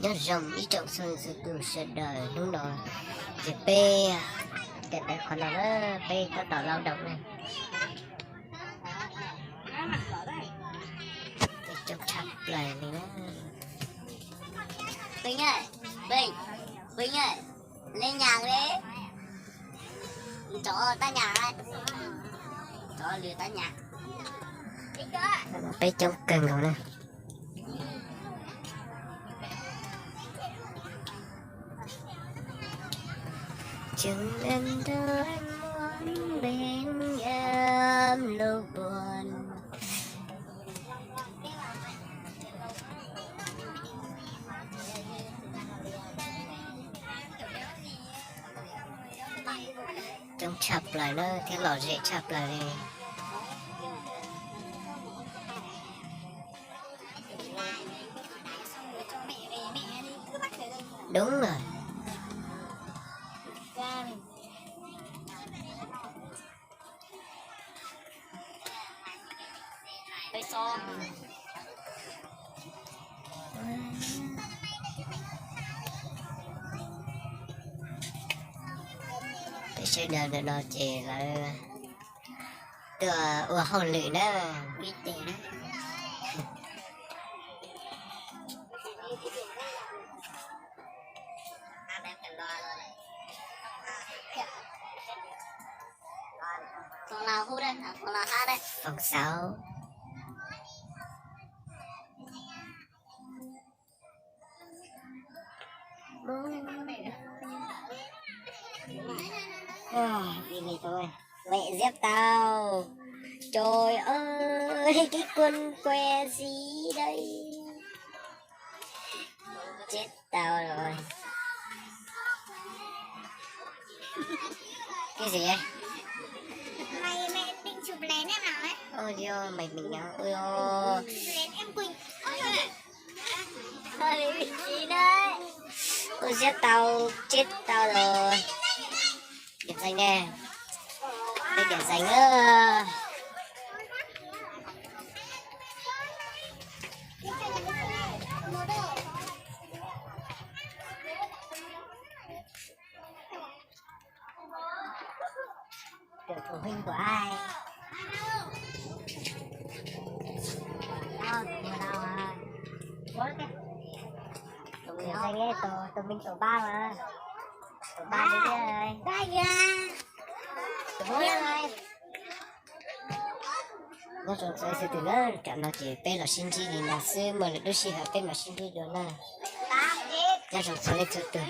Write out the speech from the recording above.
Nyob zoo ib tsoom txhua leej txhua tus sawv daws, hnub no ces peb, tiam ntawd qhov no na, peb tab tom lao động na. Peb coob tshaj plaws li na. Peb, peb, peb, li nyas li, nrov tab nyas, nrov lwm tab nyas. Peb coob kawg nkaus na. Coob tshaj plaws na thiab lom zem tshaj plaws li. Đúng rồi. Peb sawv daws ntawm no ces lawv tuaj ua hauj lwm na. Foom xauv. Lem ziab tau. Trời ơi, cái con que gì đây? Chết tao rồi. Cái gì vậy? Mày, mày định chụp lén em nào đấy? Ôi, do mày mình ngáo. Ôi, do. Chụp lén em Quỳnh. Ôi, gì đấy? Ôi, giết tao, chết tao rồi. Điểm danh nè. Đây điểm danh á. Kiểu phụ huynh của ai? Tụi mình là anh em, tổ, tụi mình tổ ba mà. Tổ ba đi đây. Ba gì à? Tổ bốn đây. Nyob zoo txhua leej txhua tus na, tam no ces peb los sib ntsib li no xwb, muaj lwm lub sij hawm peb mam sib ntsib dua na. Nyob zoo txhua leej txhua tus.